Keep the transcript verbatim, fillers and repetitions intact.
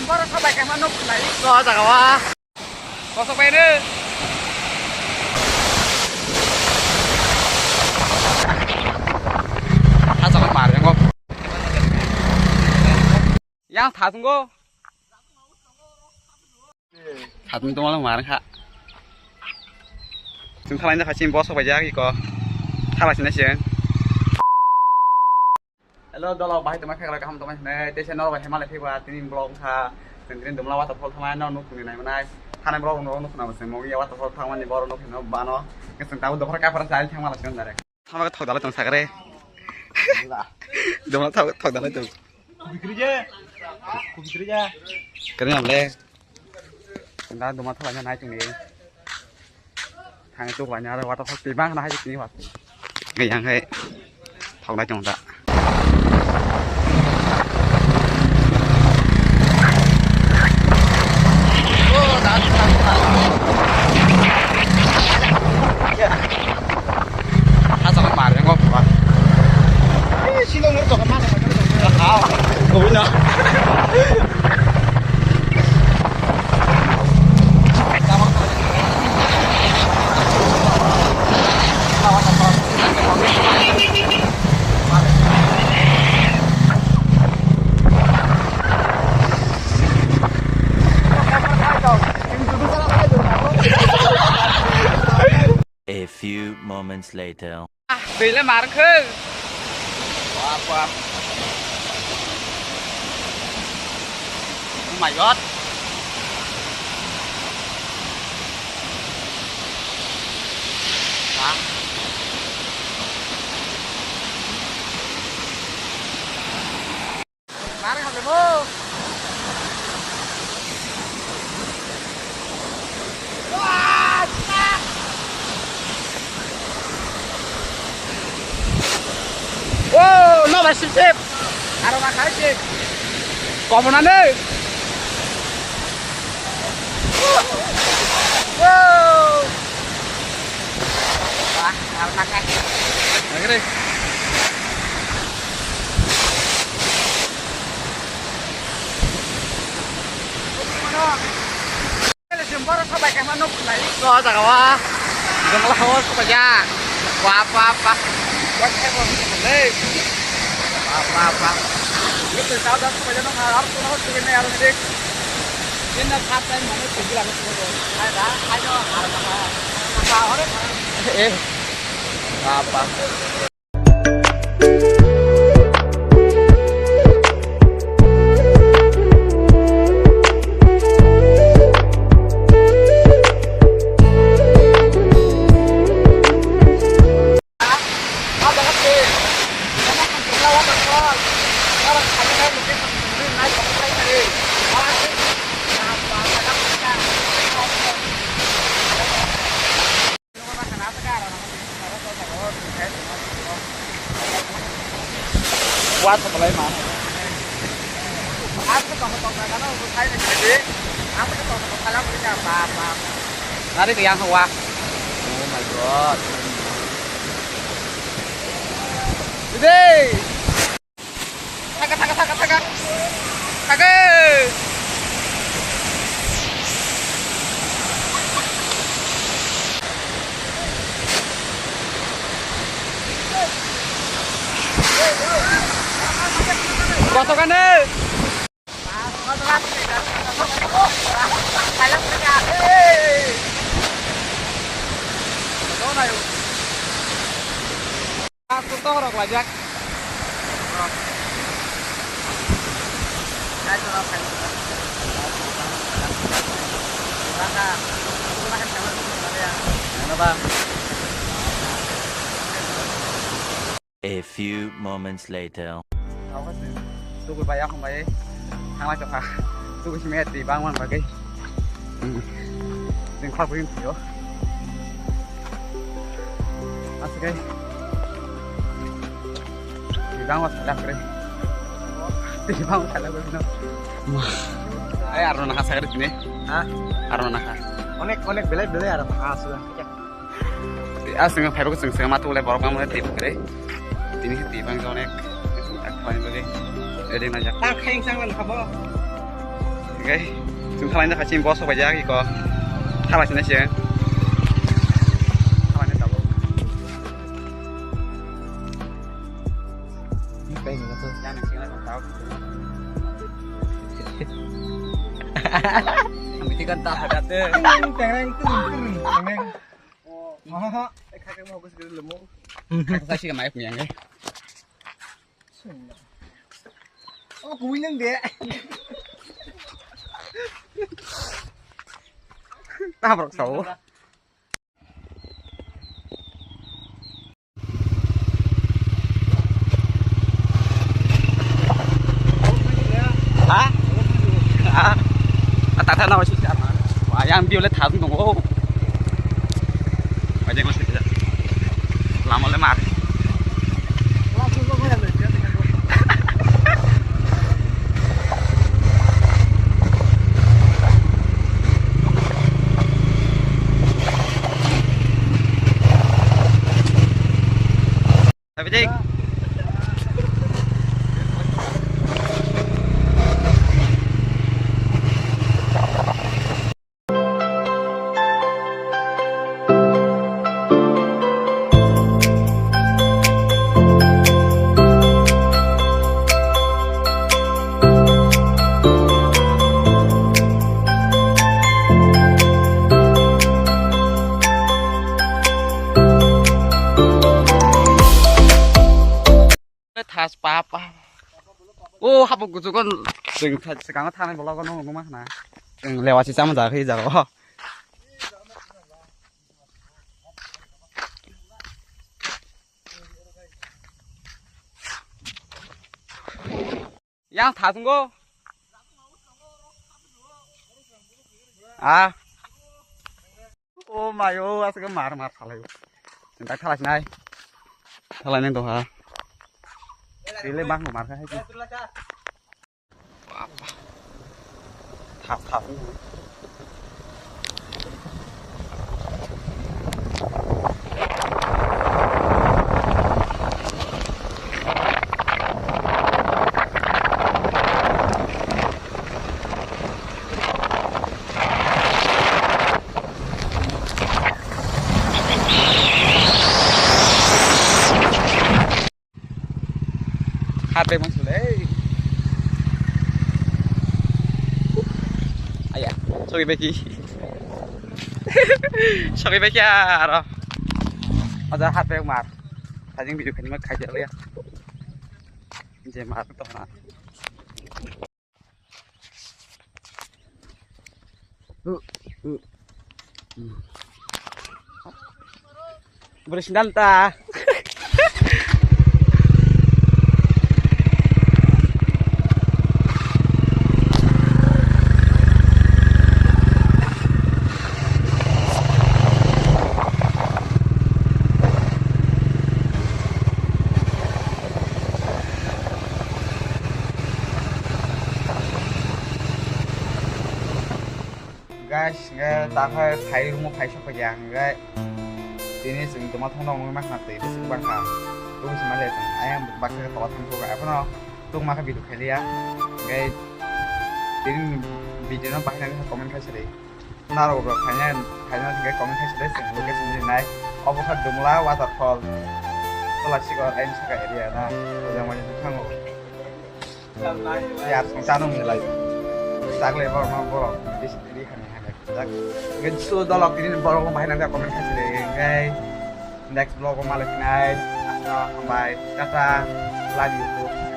Borok kha bai khe ma nuk khwlai. O jaga wa. Kosok bai no. Tha jaga mar yango. Yang tha sungo. Khatmi tongma lang mar kha. Chwng thalai jakha chini bosok bai jak iko. Thala sini chwng. Hello dolo, bahai tongma khe kaham tongma sini. Tei se norok bai hema lai phikba tini vlog kha. Chwng tini Dumla waterfall thangma no nuk ni nai manai. Thani vlog no nuk na bwswng mugi waterfall thangmani borok nuk no bano. Chwng tabuk dokhor kapra sai thangma lai chwng direct. Thangma thok dalai tong sakre. Dumla thok dalai tong. Kubikri je. Kubikri ja. Kering amle. Tengah duma thalanya nai tongni. Thang tuk lanya ada waterfall tibang na hai tini wat. Ngai yang hai. Thok nai tong da. Hasa ko mar yang ko. Sino ngur to kan mana. Ah, ko na. A few moments later. Ah, twi le mar wngkhe. Wah, wah. Oh my God. Wah. Mari hable mo. Oh, no, bai sip sip. Aro ma khai sip. Komo na ne. Oh. Wah, aro ma khai. Lagi deh. Borok kha bai khe ma nuk khwlai. O jaga o. Jongla o kha bai ya. Ba, ba, ba. Wa khe bo le. Ba, ba, ba. Ni to sa da kha bai ya no ha ar ko no to ne ar ne. Din na kha tai mane to gila ko. Ai da, ai no ar ba. Ba ore. Eh. Ba, ba. Wa to belai ma. Nari ke yang wa. Oh my God. Today. Thaga, thaga, thaga, thaga. Thaga. Kosok ane. Aku toh rok lajak. Ano ba? A few moments later. Tugul bai, akung bai. Thanglai tokha. Tugul simi twi bang man bagwi. Hmm. Jeng khak bui phio. Asike. Twi bang wa salak re. Twi bang wa salak re no. Ai arno na ha sagre tine. Ha? Arno na ha. Onek, onek belai, belai arno na ha sudah. Asing phaibo chwng chwng ma tole borok ma mane tip kre. Tini tip ang onek. Ak pani bage. Ready na jak. Ta khaing sang lan khabo. Oke, chwng thalai na khachi boss bai jak iko. Thalai sini sih. Thalai na tabuk. Yang nang sini lah tau. Ang bitik kan tak ada tuh. Tereng, tereng, tereng, tereng. Aha. Kaka mau gue segera lemu. Kaka sih kemai punya nggak? Oh, kuwi nang de. Tabrak sawo. Ha? Ha? Ata thana wasi chama. Wa yang biole thang dong. Wajeng wasi. Lama le mar. Tapi dek. Thas pa pa. O hapuk kuchukon. Chwng tha-, swkango thanai vlog-o nukma khna. Chwng lewa si chama jaga khe jaga o. Yang thasung go. Ah. O mayo, aswk mar mar thalai. Sinta thalai sinai. Thalai nang doha. Tele bang mar khai. Thap thap. Hate mo sule. Aya, sorry beki. Sorry beki aro. Ada hate mar. Sajing video khani ma khai jale ya. Je mar to na. Bro, sandal ta. Guys, hingke takhai phai room o phai sok ya, hingke tini chwng tongma thangno wngwi mankha twi bwswk bangkha. Tubui se male chwng ayang baksa tola thang thok, aphano tungma khe video khailiya. Hingke tini video no bahai nang comment khai sadi. Narok rok phaina, phaina hingke comment khai sadi, chwng location rinai. Obo kha Dumla waterfall. Tola sikor ayang saka area na. Ojang wajang thango. Yar song chano mwnglai. Chaklai borok no borok. Dis di khani hane. Jak. Gen so dolok ini borok bahai nang comment khai sadi. Hingke next vlog o malai phinai. Asma hambai. Tata. Love you.